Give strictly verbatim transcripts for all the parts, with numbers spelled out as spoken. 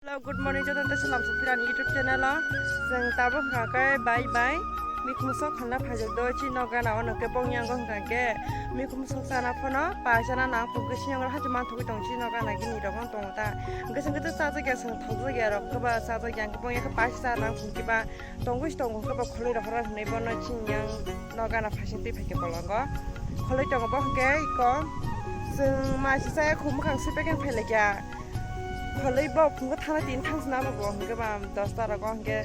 Hello, good morning, joto tei salam sophiran YouTube channel o. Chwng tabuk hwnkha khe bye bye. Mikhum sok khanna phaijak do, chini nok gana o hwnkhe bongyango hwnkha khe mikhum sok chana phano paisa na nang phung khe siyang hati manthogwi tong chini nok gana gini rok no tongo ta. Hwnkhe chwng khe chajak ya, chwng thokjak ya rok khe ba chajak ya, hwnkhe bongya khe paisa cha nang phung khe ba tongwi tongo khe ba kholwi rok horo hwnwi bono chini yang nok gana phaising twi phaikhe bolongo kholwi tongo bo hwnkhe iko chwng maisa chaya khum mwkhang sui paikheno phailaikha. Kholwi bo phungo thana tin thang sna bo hwnkhe ba dosta rogo hwnkhe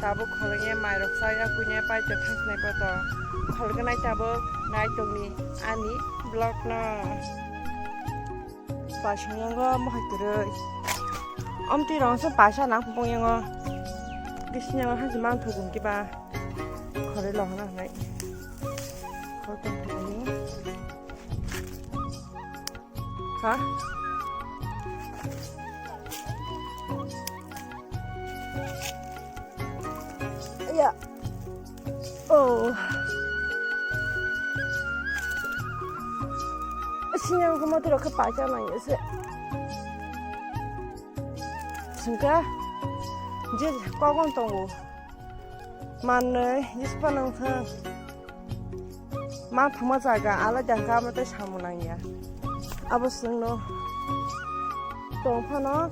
tabuk kholwi mai rok chaya kuine paito thang snai poto kholganai tabuk nai tongni ani vlog no. Paising yango mohai kwrwi. Omtwi rong se paisa nang phung yango. Bising yango hansi mang thugung kiba. Khorwi lohana hwnwi. Khorwi tong thani. Ha? Ya. Oh. Sinyal ko motor ke pacha nang ese. Singka. Je kokon tongo. Manwi jispa nang thang. Ma thangma jaga alai dangka amo tei samung nangya. Abo songno tong phano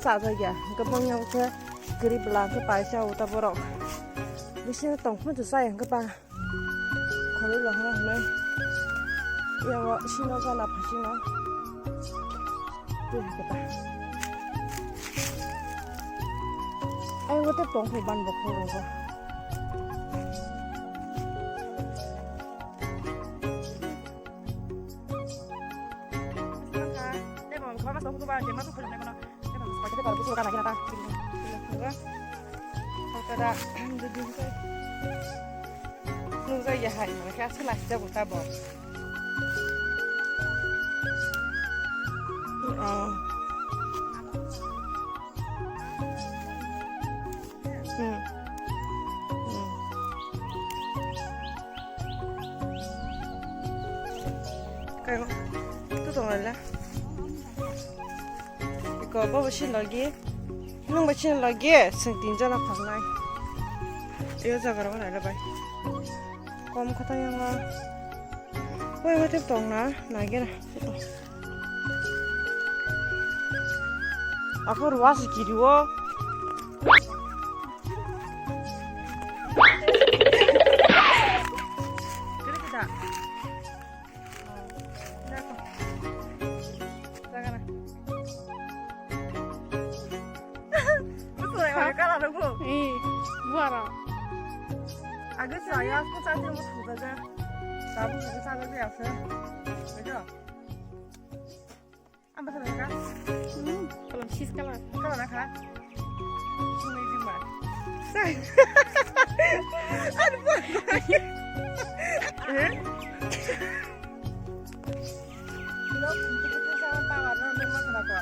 chajakya. Hwnkhe bongni abo khe kwrwi bwla hwnkhe paisa o ta borok. Bising tong phano chaya hwnkhe pa khorwi lohoro hwnwi. Yago sino gana phasino. Twi hwnkhe ta. Ai, wate tong phai ban bo khoro bo. Nukjak ya hai, mane khe aswk lachijak bo tabok. Oh. Hmm. Hmm. Kayo, tu tong la. Iko, bo bo si logi. Nung bo si logi, sing tin jona khornai. Iyo jaga ro na bai. Kom kata yang. Wai, wai, tep tong na, na gera. Ako ruas kiri wo. Kiri kita. Busu ya, kala nunggu. Eh, buara. Agus saya aku tadi mau tunggu aja. Kamu mau sana dia sih. Ayo. Ang basa ka? Hmm, kalam sis kalam. Kalam ka? Sumay jima. Ano ba? Eh? Lo, kita sama tawa, no, no, mas na ko.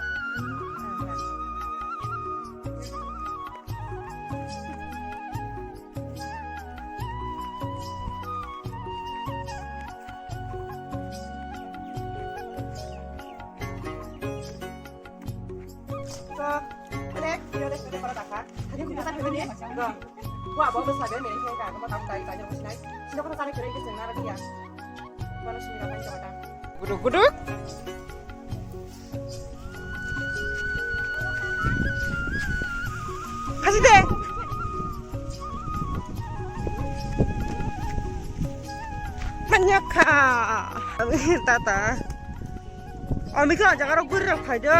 Guduk guduk. Kasi de. Manyakha. Tata. Ami kha jaga rok guri rok phai do.